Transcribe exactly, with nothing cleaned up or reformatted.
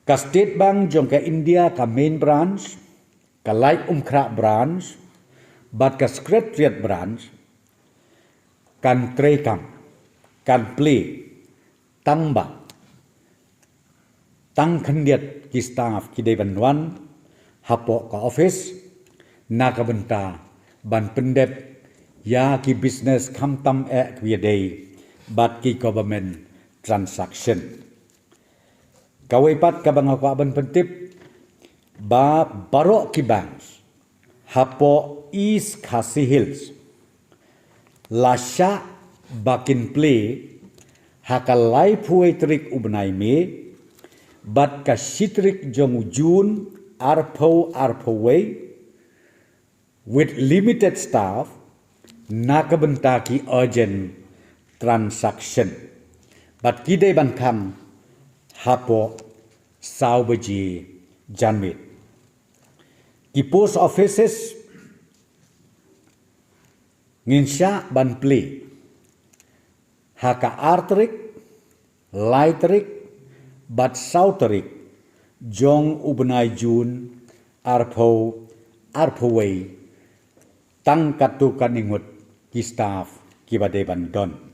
Ka State Bank jong ka India, ka main branch, ka Laitumkhrah branch bad ka Secretariat branch kan treikam, kan plie tang ba tang khyndiat ki staff ki dei ban wan hapoh ka office na ka bynta ban pyndep ïa ki business khamtam eh kiba dei bad ki government transaction. Kawei pat kaba nga kwah ban pyntip ba baroh ki banks hapoh East Khasi Hills la shah ba kin plie ha ka laiphew tarik u bnai May bad ka shi tarik jong u June arphew arphew wei with limited staff na ka bynta ki urgent transaction bad ki dei ban khang hapoh saw baje janmiet. Ki post offices ngin shah ban plie ha ka ar tarik, lai tarik bad saw tarik jong u bnai June arphew arphew wei tang katto katne ngut ki staff kiba dei ban don.